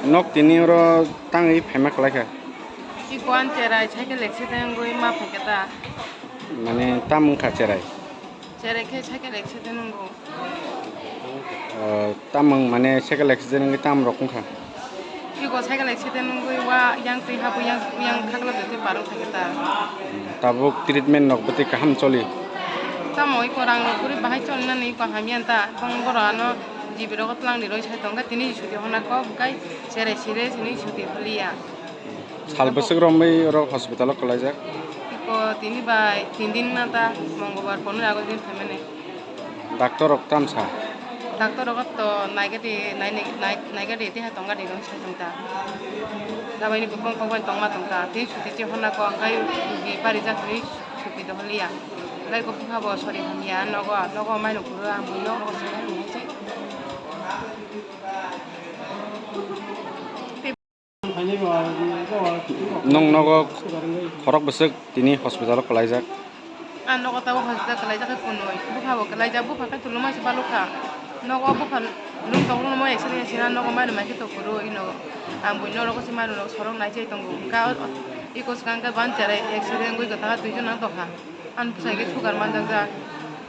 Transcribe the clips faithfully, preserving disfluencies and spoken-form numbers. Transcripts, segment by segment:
Nok tini oro tangwi phaima kwlai kha. Iko ang cherai cycle accident wngwi ma phaikha ta. Mane tam wngkha cherai? Cherai khe cycle accident wngo. O, tamung mane cycle accident wngwi tam rok wngkha? Iko cycle accident wngwi wa yang twi ha buyang buyang khakla twi parwng thangwi ta. Tabuk treatment rok bwtwi kaham choli? Tamo iko rang rok kwrwi bahai cholinani iko hamya ta. Tong borok ano G B rogo twlang ni roi sai tongkha tini suti honna kok kai cherai sire sini suti holiya. Sal bwswk romwi oro hospital o kwlaijak? Iko tini bai tin din na ta, Mongolbar, pondro August din phaimani. Doctor rok tam sa? Doctor rok to naigadi, nai-, nai-, naigadi, teha tongadi rong sai tongta. Dabai ni bukong kok bai tongma tongta. Tei suti chi honna ko angkai rugi parijak ni suti dohliya. Angkai ko bukha bo sori hamya, nogo, nogo mai no kuro ang bui nogo sori hamya. Nwng nogo khorok bwswk tini hospital o kwlaijak? Ang nogo tabuk hospital kwlaijak khe kunui. Bupha bo kwlaijak, bupha khe tuluma se balukha. Nogo bupha lung tong lung mo accident sina nogo manu mai khe to kuru ino. Ang bui nogo se manu rok sorok nai chai tongo. Ka iko swkang khe ban cherai accident wngwi kwtha duijon ang tongkha. Ani bwsai khe sugar manjakjak.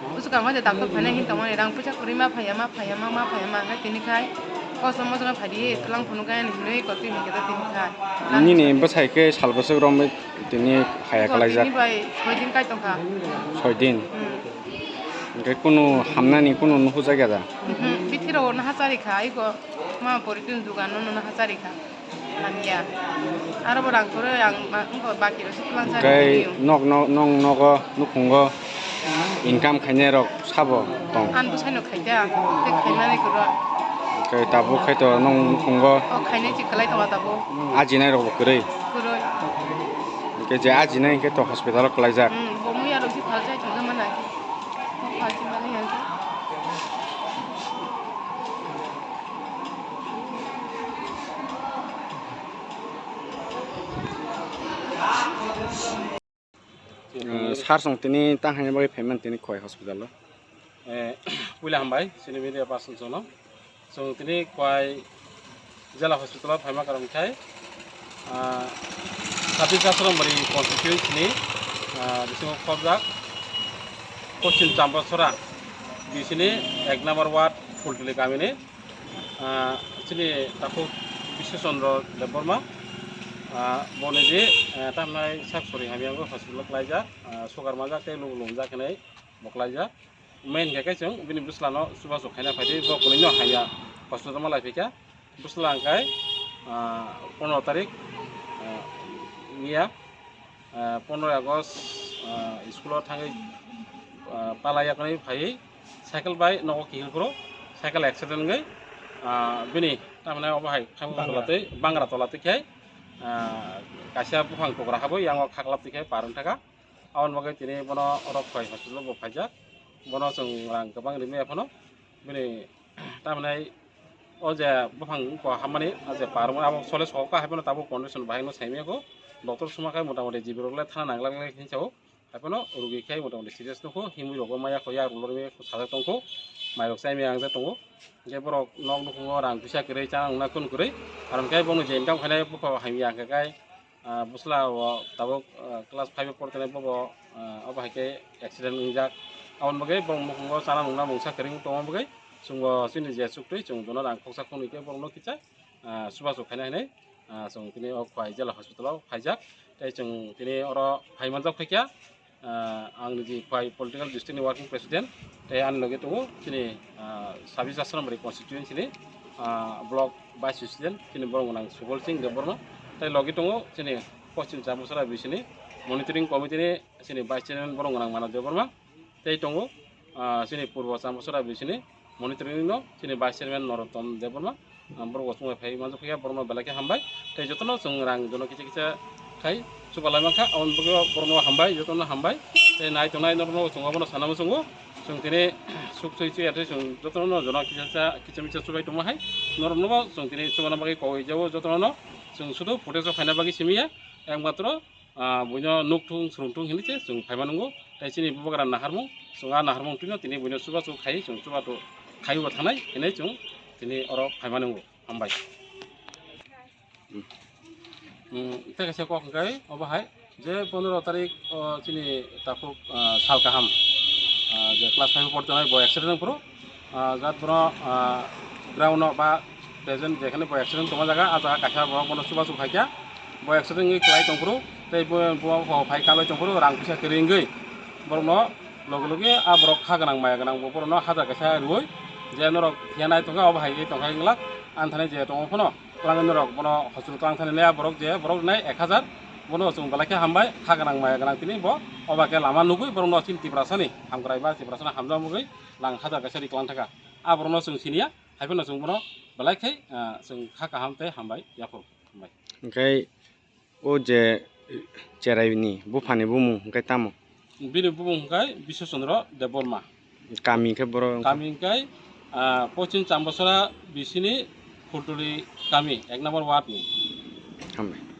Bwswk ang waisa doctor phaina hin tongmani rang puisa kwrwi ma phaiya, ma phaiya, ma, ma phaiya, ma khe tini khai kosom mosom phai di, twlang phunuk gaya ni hinwi kotwi hinkhe ta tini khai. Nini bwsai khe sal bwswk romwi tini haya kwlaijak? Tini bai soi din kai tongkha. Soi din? Hmm. Hinkhe kunu hamnani kunu nuhujak ya da? Mhm. Bithiro nahachari kha, iko ma poritin dugan no nahachari kha. Hamya. Aro bo rang kwrwi ang ma-, wngkha baki rok se twlang jani. Tei hinwi. Nok, nok, nong nogo nukhungo income khainai rok sabo tong? Ang bwsai no khaida, tei khainani kwrwi. Tei tabuk khai to nong nukhungo. O khainai chi kwlai tongo tabuk. Ajinai rok bo kwrwi. Kwrwi. Hinkhe je ajinai hinkhe to hospital o kwlaijak. Hmm, bo muya rok se phalchai tongja manai. Bo phalchi mani hinkhe. Eh, sir, chwng tini tang haini bagwi phaimani tini Khowai hospital o? Eh, puila hambai chini media person chwngno. Chwng tini Khowai Jela hospital o phaima karon khai, ah, Satish Ashram Bari constituency ni, ah, bisingo khobjak Poschim Chambasora bisini ek number ward Phultuli kamini, ah, chini takhuk Biswa Chandra Debbarma, ah, boni je, ah, tamnai sak sori hamya wngwi hospital kwlaijak, ah, sugar manjak tei luku lumjak hinwi bo kwlaijak. Main khe khe chwng bini bwsla no chubachu khaina phaidi, bo kwnwi no hamya hospital ma lai phikha. Bwsla hwnkhe, ah, pondro tarik, ah, miya, ah, pondro August, ah, school o thangwi, ah, pala yakni phaiwi cycle bai nogo kihil phuru cycle accident wngwi, ah, bini tamni obo hai khamkha tola twi bangra tola twi khai, ah, kaisa buphang tokra habwi yango khaklap twi khai par wngthaka. Aboni bagwi tini bono oro Khowai hospital o bo phaijak. Bono chwng rang kwbang rimaya phano bini tamni o je buphang wngkha hammani, o je par wngmani abo sole sokha hai phano tabuk condition bahai no saimaya kho. Doctor suma khai mota moti G B rok le thana nang glak glak hinwi sao. Hai phano rugi khai mota moti serious nukho, himwi rok bo maya kho, yak rok lorwi sajak tongkho, mai rok chaimaya angjak tongo. Hinkhe borok nok nukhungo rang puisa kwrwi, chana nungna kunu kwrwi, aro hinkhe bono je income khainai bupha hamya hwnkhe khai, ah, bwsla o tabuk, ah, class five o portonai bobo, ah, obo hai khe accident wngjak. Aboni bagwi borok nukhungo chana nungna mungsa kwrwi wng tongma bagwi chwngbo chini je chuktwi chwng bono rang khoksa khoknwi khe borokno kisa, ah, chubachu khaina hinwi, ah, chwng tini o Khowai Jela hospital o phaijak. Tei chwng tini oro phai manjak phaikha, ah, ang niji Khowai political district ni working president, tei ani logi tongo chini, ah, Sabis Ashram Bari constituency ni, ah, block vice president chini borok gwnang Subol Singh Debbarma, tei logi tongo chini Poschim Chambasora bisini monitoring committee ni chini vice chairman borok gwnang Manav Debbarma, tei tongo, ah, chini Purbo Chambasora bisini monitoring no chini vice chairman Narottam Debbarma, Ah, borok bo chwng bai phai manjak ya, borokno belai khe hambai. Tei jotono chwng rang jono kisa kisa khai chubalai mankha, aboni bagwi borokno hambai, jotono hambai. Tei nai tongnai norokno chwng abono sana muchungo. Chwng tini suk sui chuya tei chwng jotono jono kisa kisa kisa misa chubai tongma hai. Norokno bo chwng tini chubana bagwi koi jabo jotono. Chwng sudu footage o phaina bagwi simi ya. Ekmatro, ah, buino nukthung, srungthung hinwi se chwng phaima nungo. Tei chini bubagra naharmung, chwng a naharmung twino tini buino chubachu khai, chwng chubachu khaiwi bo thangnai hinwi chwng tini oro phaima nungo. Hambai. Hmm. Hmm, tei kaisa kok hwnkhe obo hai je pondro tarik, o, chini takhuk, ah, sal kaham, ah, je class five o portonai bo accident wngphuru. Ah, jat bono, ah, ground o ba present jekhane bo accident tongma jaga, ah jaga kaisa borok bono chubachu khaikha, bo accident wngwi kwlai tongphuru, tei bo, bo, bo phai kalai tongphuru, rang puisa kwrwi wngwi borokno loge loge ah borok kha gwnang maya gwnang bo borokno hajar kaisa rwui je norok phiya nai tongkha, obo hai tongkha wngla, anthani je tongo phano twlangwi norok bono hospital twlang thani nai ah borok je borok nai ek hajar, bono chwng belai khe hambai, kha gwnang maya gwnang tini bo oba khe lama nugwi borokno chini Tiprasani hamkrai ba Tiprasani hamjak mugwi lang hajar kaisa ri kwlang thaka. Ah borokno chwng siniya, hai phano chwng bono belai khe, ah, chwng kha kaham tei hambai yaphuru. Hambai. Hwnkhe o je cheraini buphani bumung hwnkhe tamo? Bini bumung hwnkhe Biswa Chandra Debbarma. Kami hwnkhe borok? Kami hwnkhe, ah, Pochim Chambasora bisini Phultuli kami, ek number ward ni. Hambai.